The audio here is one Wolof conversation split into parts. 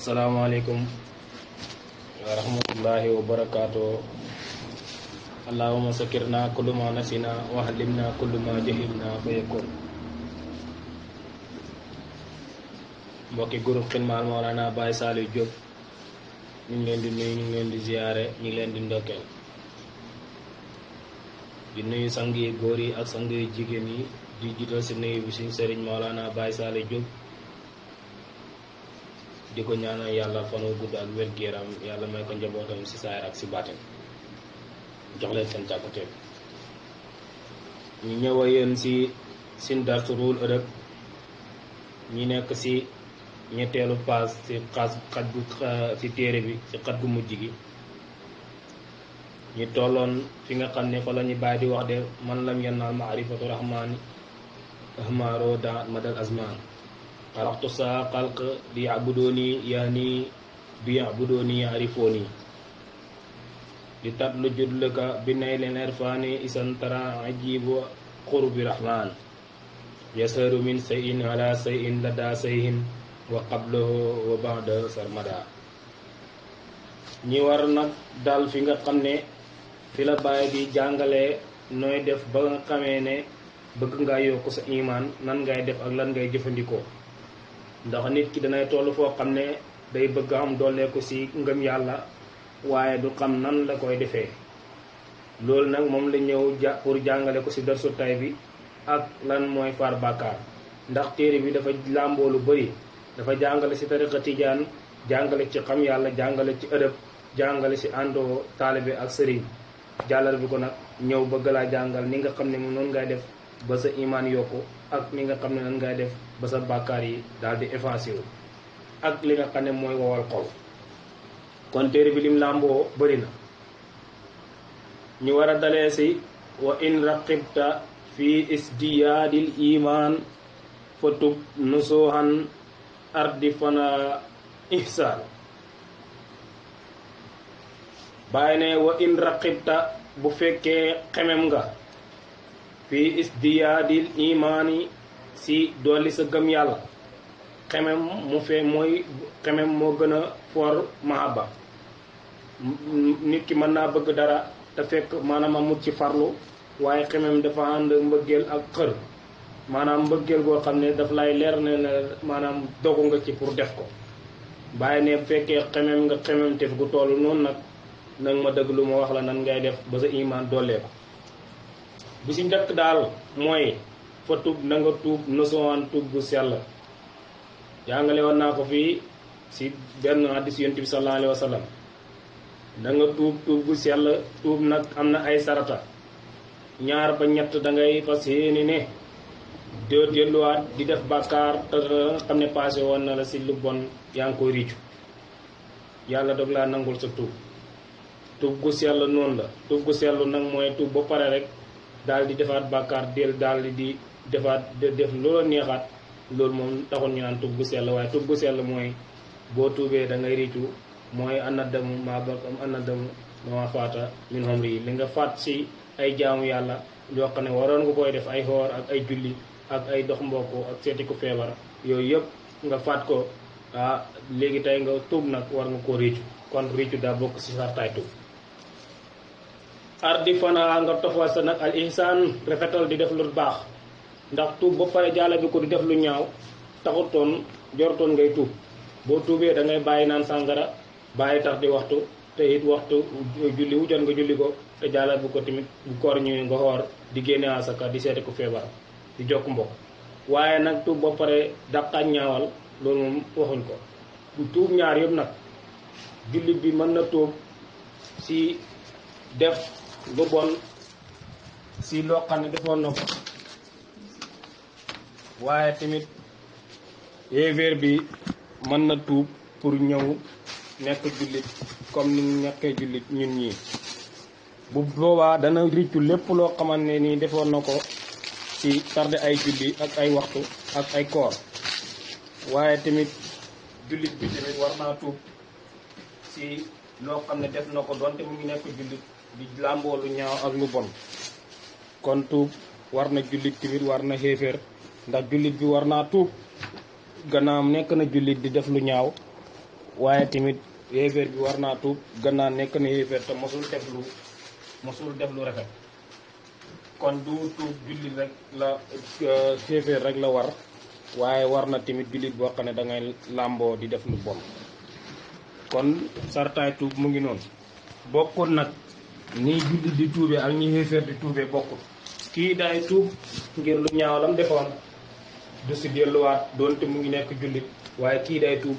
Assalamualaikum warahmatullahi wabarakatuh. Allahumma sakirna kullu ma nasina wa halimna kullu ma jahilna fa yakun. Mbokki groupe Xidmal Mawlana Baye Saliou Diop ñu ngi leen di nuyu, ñu ngi leen di ziyaare, ñu ngi leen di ndokkeel di nuyu sang yi góor yi ak sang yi jigéen yi di jiital si nuyu bi suñu sëriñ Mawlana Baye Saliou Diop di ko ñaanal yàlla fan wu gudd ak wér-gu-yaram, yàlla may ko njabootam si saayir ak si baatin, jox leen seen càkkutéef. ñu ñëw a yéen si sin darsu Ruhul Adab, ñi nekk si ñetteelu paas si xaj bu si téere bi si xat gu mujj gi. ñu tolloon fi nga xam ne fa la ñu bàyyi di wax de man lam yanal maarifatu rahmaani ahmaro da madal azman xalaqtu saa xalq li yabudoni yaani bi yabudoni yaarifooni li tatlu judlaka bi nay leen erfaani isan tara ajibu xurubi rahman yasaru min sayin ala sayin lada sayin wa qablahu wa ba'da sarmada. ñi war nag dal fi nga xam ne fi la bàyyi di jàngale nooy def ba nga xamee ne bëgg nga yokk sa imaan, nan ngay def ak lan ngay jëfandikoo. ndax nit ki danay toll foo xam ne day bëgg am dooleeku si ngëm yàlla waaye du xam nan la koy defee. loolu nag moom la ñëw pour jàngale ko si darsu tay bi ak lan mooy far bàkkaar. ndax téere bi dafa làmboo lu bëri, dafa jàngale si tariqa tijaan, jàngale ci xam yàlla, jàngale ci ëdëb, jàngale si àndoo taalibe ak sëriñ. jàllal bi ko nag ñëw bëgg laa jàngal ni nga xam ne moom noonu ngay def ba sa imaan yokku, ak ni nga xam ne nan ngay def ba sa bàkkaar yi daal di effacé wu, ak li nga xam ne mooy wowal xol. kon téere bi lim làmboo bëri na. ñu war a dalee si wa in raqibta fi isdiyaadil iman fa tub nusuhan ardi fana ihsaan. bàyyi ne wa in raqibta bu fekkee xemem nga fi isdiyaadil imaani si dolli sa gëm yàlla. xemem mu fee mooy xemem moo gën a for mahaba. nit ki mën naa bëgg dara te fekk maanaam amut ci farlu, waaye xemem dafa ànd mbëggeel ak xër, maanaam mbëggeel goo xam ne daf lay leer ne la maanaam dogu nga ci pour def ko. bàyyi ne bu fekkee xemem nga xemem tef gu toll noonu nag ma dëgg lu ma wax la nan ngay def ba sa imaan dollee ko. bi si njëkk daal mooy fa tuub na nga tuub nosuwaan tuub gu sell. jàngale woon naa ko fii si benn hadis yonent bi sallallahu alayhi wa sallam. da nga tuub tuub gu sell. tuub nag am na ay sarata, ñaar ba ñett da ngay fas yéene ne doo delluwaat di def bàkkaar te nga xam ne passé woon na la si lu bon yaa ngi koy riccu, yàlla dog laa nangul sa tuub. tuub gu sell noonu la. tuub gu sell nag mooy tuub ba pare rek daal di defaat bàkkaar daal di defaat def loola neexaat. loolu moom taxul ñu naan tuub gu sell, waaye tuub gu sell mooy boo tuubee da ngay riccu, mooy anadamu maa bakam anadamu maa faata min umri, li nga faat si ay jaamu yàlla yoo xam ne waroon nga koy def, ay xoor ak ay julli ak ay dox mbokk ak seeti ku feebar, yooyu yëpp nga faat ko. léegi tey nga tuub nag war nga koo riccu. kon riccu daa bokk si sartaay tuub. ardi fana nga tofal sa nag al ihsaan, rafetal di def lu baax. ndax tuub ba pare jàlla bi ko di def lu ñaaw taxutoon jortoon ngay tuub. boo tuubee da ngay bàyyi naan sàngara, bàyyi tax di waxtu, te it waxtu julli wu jot nga julli ko, te jàlla bi ko tamit bu koor ñëwee nga xoor, di génne asaka, di seeti ku feebar, di jokk mbokk. waaye nag tuub ba pare daqaat ñaawal, loolu moom waxuñ ko. bu tuub ñaar yëpp nag jullit bi mën na tuub si def lu bon, si loo xam ne defoon na ko, waaye tamit yéeféer bi mën na tuub pour ñëw nekk jullit comme ni ñu nekkee jullit ñun ñii. bu boobaa dana riccu lépp loo xamante ne nii defoon na ko ci tardé ay julli ak ay waxtu ak ay koor. waaye tamit jullit bi tamit war naa tuub ci loo xam ne def na ko donte mu ngi nekk jullit di làmboo lu ñaaw ak lu bon. kon tuub war na jullit tamit, war na xéeféer, ndax jullit bi war naa tuub gannaam nekk na jullit di def lu ñaaw, waaye tamit yéeféer bi war naa tuub gannaaw nekk na yéeféer te mosul def lu rafet kon du tuub jullit rek la yéeféer rek la war waaye war na tamit jullit boo xam ne da ngay làmboo di def lu bon kon sartaay tuub mu ngi noonu bokkul nag nii jullit di tuubee ak ñi yéeféer di tuubee bokkul kii daay tuub ngir lu ñaaw lam defoon du si delluwaat doonte mu ngi nekk jullit waaye kii day tuub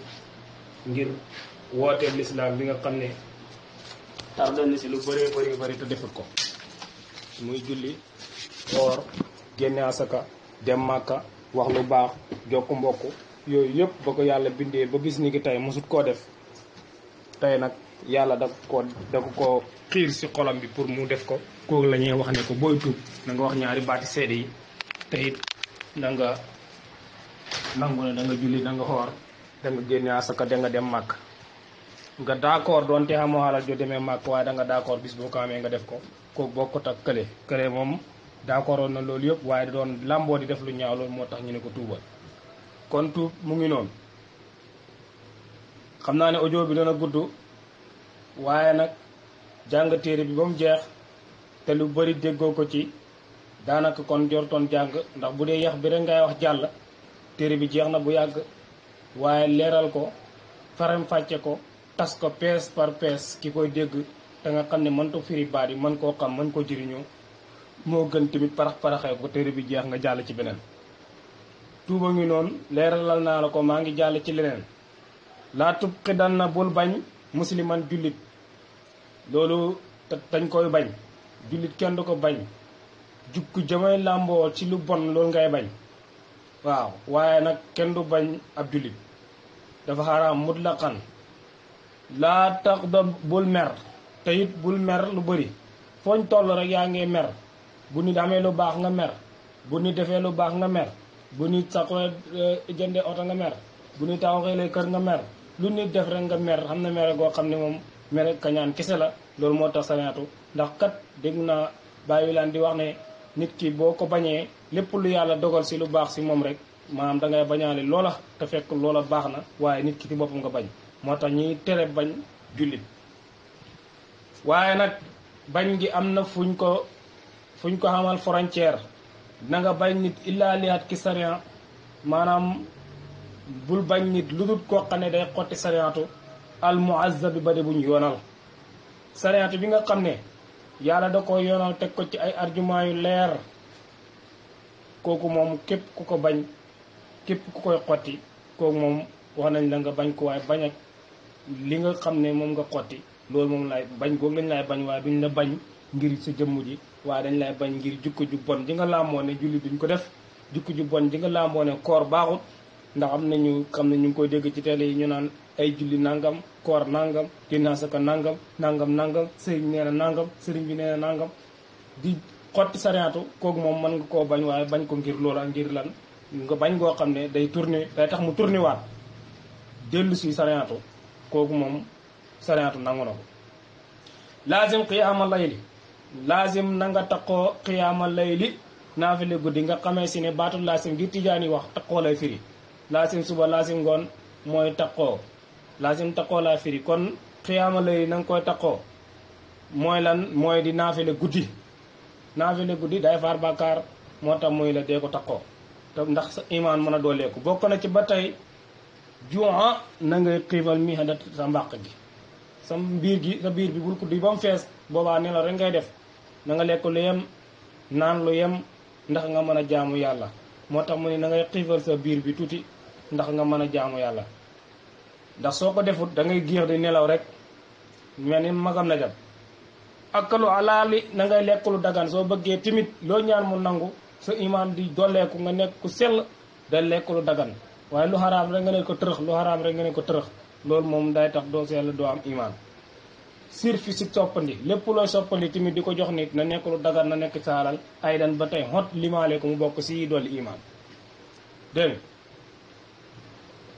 ngir wooteel lislaam bi nga xam ne tardé na si lu bëree bëri te defut ko muy julli woor génne asaka dem màkka wax lu baax jokk mbokk yooyu yëpp ba ko yàlla bindee ba bis ni ki tey mosut koo def tey nag yàlla da ko xiir si xolam bi pour mu def ko kooku la ñuy wax ne ko booy tuub na nga wax ñaari baati seede yi te it na nga nangu ne da nga julli da nga xoor da nga génne asaka da nga dem màkk nga d'accord doonte xamoo xalal jo demee màkk waaye da nga d'accord bis boo ko amee nga def ko kooku bokkut ak kële moom d'accordoon na loolu yëpp waaye da doon làmboo di def lu ñaaw loolu moo tax ñu ne ko tuubal kon tuub mu ngi noonu xam naa ne audio bi dana gudd waaye nag jàng téere bi ba mu jeex te lu bari déggoo ko ci daanaka kon jortoon jàng ndax bu dee yax bi rek ngay wax jàll téere bi jeex na bu yàgg waaye leeral ko faram fàcce ko tas ko pièce par pièce ki koy dégg te nga xam ne mënta firi baat yi mën koo xam mën ko jëriñoo moo gën tamit paraxee ko téere bi jeex nga jàll ci beneen tuuba ngi noonu leeralal naa la ko maa ngi jàll ci leneen laa tub xidan na bul bañ musliman jullit loolu dañ koy bañ jullit kenn du ko bañ jukku jamay làmboo ci lu bon loolu ngay bañ waaw waaye nag kenn du bañ ab jullit dafa xaraam mutlaqan laa tax da bul mer te it bul mer lu bëri fooñ toll rek yaa ngi mer bu nit amee lu baax nga mer bu nit defee lu baax nga mer bu nit saxla jëndee oto nga mer bu nit tawaxeelee kër nga mer lu nit def rek nga mer xam na mere goo xam ne moom mere kañaan kese la loolu moo tax sañaatu ndax kat dégg naa bàyyi laan di wax ne nit ki boo ko bañee lépp lu yàlla dogal si lu baax si moom rek maanaam da ngay bañaale loola te fekk loola baax na waaye nit ki ci boppam nga bañ moo tax ñuy tere bañ jullit waaye nag bañ gi am na fuñ ko xamal frontière na nga bañ nit illaa lihat ki sariya maanaam bul bañ nit lu dul koo xam ne day xotti sariyaatu al muazzab bi ba de buñ yoonal sariyaatu bi nga xam ne yàlla da ko yoonal teg ko ci ay argument yu leer kooku moom képp ku ko bañ képp ku koy xotti kooku moom wax nañ la nga bañ ko waaye bañ ak li nga xam ne moom nga xotti loolu moom laay bañ googu lañ laay bañ waaye duñ la bañ ngir sa jëmm ji waaye dañ lay bañ ngir jukko ju bon ji nga làmboo ne julli duñ ko def jukko ju bon ji nga làmboo ne koor baaxut ndax am nañu xam ne ñu ngi koy dégg ci télé yi ñu naan ay julli nangam koor nangam génn saka nangam sëriñ nee na nangam sëriñ bi nee na nangam di xotti sariyaatu kooku moom mën nga koo bañ waaye bañ ko ngir loola ngir lan nga bañ goo xam ne day tax mu tourné waat dellu si sariyaatu kooku moom sariyaatu nangu na ko laazim qiyaama layli laazim na nga taqoo qiyaama layli naafile guddi nga xamee si ne baatu laazim ngir tijaan yi wax taqoo lay firi laazim suba laazim ngoon mooy taqoo laazim taqoo laa firi kon qiyaama layli na nga koy taqoo mooy lan mooy di naafile guddi day faar bàkkaar moo tax muy la dee ko taqoo te ndax sa imaan mën a dooleeku bokk na ci ba tey juuxa na ngay xiifal mi xadat sa mbàq gi sa biir bi bul ko duy ba mu fees boobaa nelaw rek ngay def na nga lekk lu yem naan lu yem ndax nga mën a jaamu yàlla moo tax mu ne na ngay xiifal sa biir bi tuuti ndax nga mën a jaamu yàlla ndax soo ko defut da ngay géex di nelaw rek mel ni magam na jam akalu alaali na ngay lekk lu dagan soo bëggee timit loo ñaan mu nangu sa imaan di dolleeku nga nekk ku sell da lekk lu dagan waaye lu xaraam rek nga ne ko tërëx loolu moom day tax doo sell doo am imaan sirfi si soppandi lépp looy soppandi tamit di ko jox nit na nekk lu dagan na nekk sa alal ay dan ba tey xot limaale ko mu bokk si dolli imaan dégg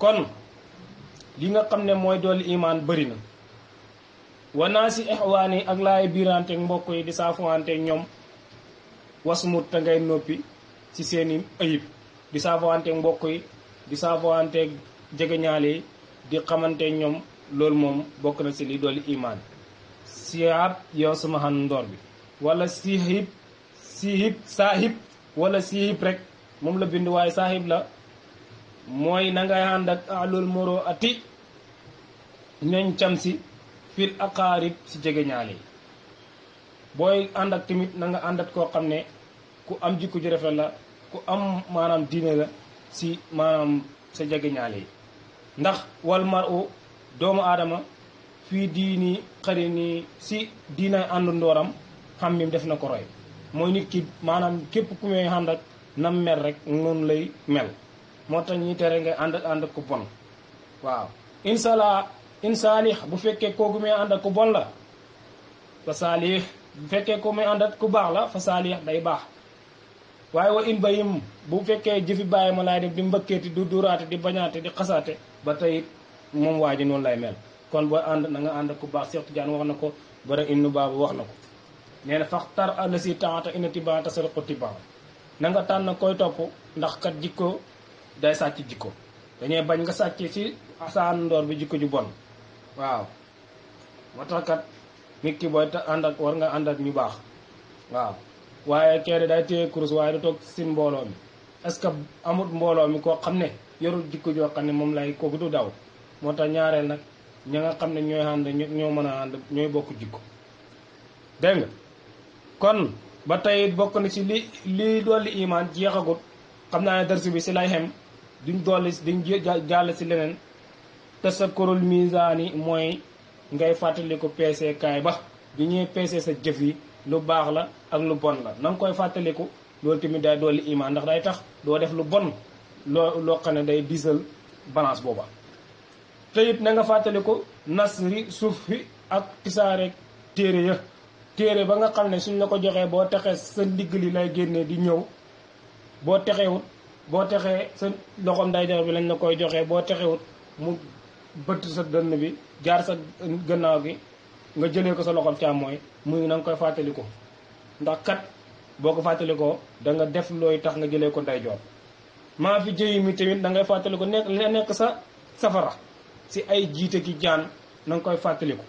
kon li nga xam ne mooy dolli imaan bëri na wanaa si ixwaan yi ak laay biiranteeg mbokk yi di saafuwanteeg ñoom wasmut te ngay noppi ci seeni ayib di saafuwanteeg mbokk yi di saafuwanteeg jegeñaale yi di xamanteeg ñoom loolu moom bokk na si li dolli imaan. siyaab yow sama xàndoor bi wala saahib wala sihib rek moom la bind waaye saahib la mooy na ngay ànd ak alul moro ati ñooñ cam si fil aqaarib si jege ñaale yi booy ànd ak tamit na nga ànd ak koo xam ne ku am jikko ju rafet la ku am maanaam diine la si maanaam sa jege ñaale yi ndax wal mar u doomu aadama fii diini xari ni si diinay ànd ndooram xam mim def na ko roy mooy nit ki maanaam képp ku muy ànd ak nam mel rek noonu lay mel moo tax ñi tere ngay ànd ak ku bon waaw insaalih bu fekkee kooku muy ànd ak ku bon la fa saalih bu fekkee ko muy ànd ak ku baax la fa saalih day baax waaye wa in bayim bu fekkee jëfi bàyyi ma laay def di mbëkkeeti du duraate di bañaate di xasaate ba tey moom waa ji noonu lay mel kon booy ànd na nga ànd ak ku baax Cheikh Tidiane wax na ko bara innu baabu wax na ko nee na faxtar àll si taata inati ba tasarqu tibaa na nga tànn koy topp ndax kat jikko day sàcc jikko dañuy bañ nga sàcc ci asaan ndoor bi jikko ju bon waaw moo tax kat nit ki booy ànd ak war nga ànd ak ñu baax waaw waaye kee day téye kurus waaye du toog sin mbooloo mi est-ce que amut mbooloo mi koo xam ne yorul jikko joo xam ne moom lay kooku du daw moo tax ñaareel nag ña nga xam ne ñooy ànd ñoo mën a ànd ñooy bokk jikko dégg nga kon ba tey bokk na ci li dolli imaan jeexagut xam naa ne darsi bi si lay xem duñ jàll si leneen te sa korol misaani mooy ngay fàttali ko peese kaay ba bi ñuy peese sa jëf yi lu baax la ak lu bon la na nga koy fàttaliku loolu tamit day dolli imaan ndax day tax doo def lu bon loo xam ne day diisal balance booba te it na nga fàttaliku nasri suuf fi ak tisaare téere ba nga xam ne suñ la ko joxee boo texee sa ndigg li lay génnee di ñëw boo texee sa loxoom day jox bi lañ la koy joxee boo texewut mu bëtt sa dënn bi jaar sa gannaaw gi nga jëlee ko sa loxoom càmmooy muy na nga koy fàttaliku ndax kat boo ko fàttalikoo da nga def looy tax nga jëlee ko ndeyjoor maa fi jëyi mi tamit da ngay fàttaliku nekk sa safara si ay jiite ki jaan na nga koy fàttaliku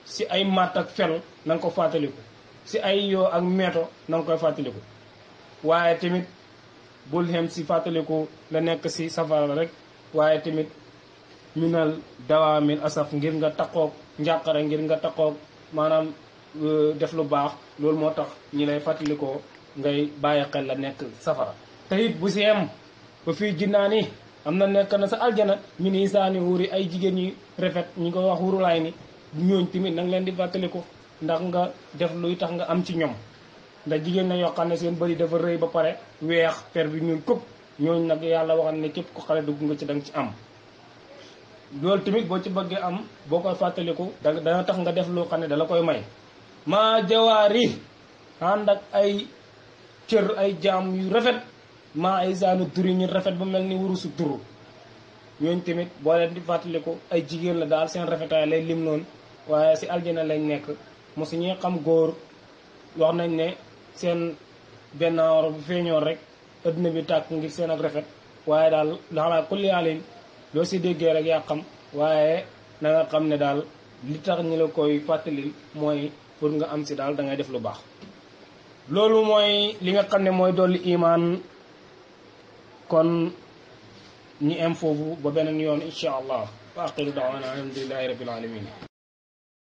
si ay matt ak fel na nga ko fàttaliku si ay yoo ak meeto na nga koy fàttaliku waaye tamit bul xem si fàttaliku la nekk si safara rek waaye tamit minal dawaamil asaf ngir nga taqoog njàqare ngir nga taqoog maanaam def lu baax loolu moo tax ñi lay fàttalikoo ngay bàyyi xel la nekk safara te it bu si em ba fii jinnaani am na nekk na sa aljana mi ni saani wuri ay jigéen ñi rafet ñi ko wax wurulaay ni ñooñ tamit nanga leen di fàttaliku ndax nga def luy tax nga am ci ñoom ndax jigéen na yoo xam ne seen bëri dafa rëy ba pare weex per bi ñuul këpp ñooñ nag yàlla waxam ne képp ko xale dugg nga ci danga ci am loolu tamit boo ci bëggee am boo koy fàttaliku dana tax nga def loo xam ne dala koy may maa jawaari ànd ak ay cër ay jaam yu rafet maa ay saanu turi ñu rafet ba mel ni wurusu turu ñooñ tamit boo leen di fàttaliku ay jigéen la daal seen rafetaay lay lim noonu waaye si aljana lañ nekk mosu ñuy xam góor wax nañ ne seen benn or bu feeñoon rek adduna bi tàkk ngir seen ak rafet waaye daal xanaa kulli alin loo si déggee rek yaa xam waaye na nga xam ne daal li tax ñi la koy fàttalil mooy pour nga am si daal da ngay def lu baax loolu mooy li nga xam ne mooy dolli imaan kon ñi am foofu ba beneen yoon incha allah wa aqiru daawana alhamdulillahi rabbil alamin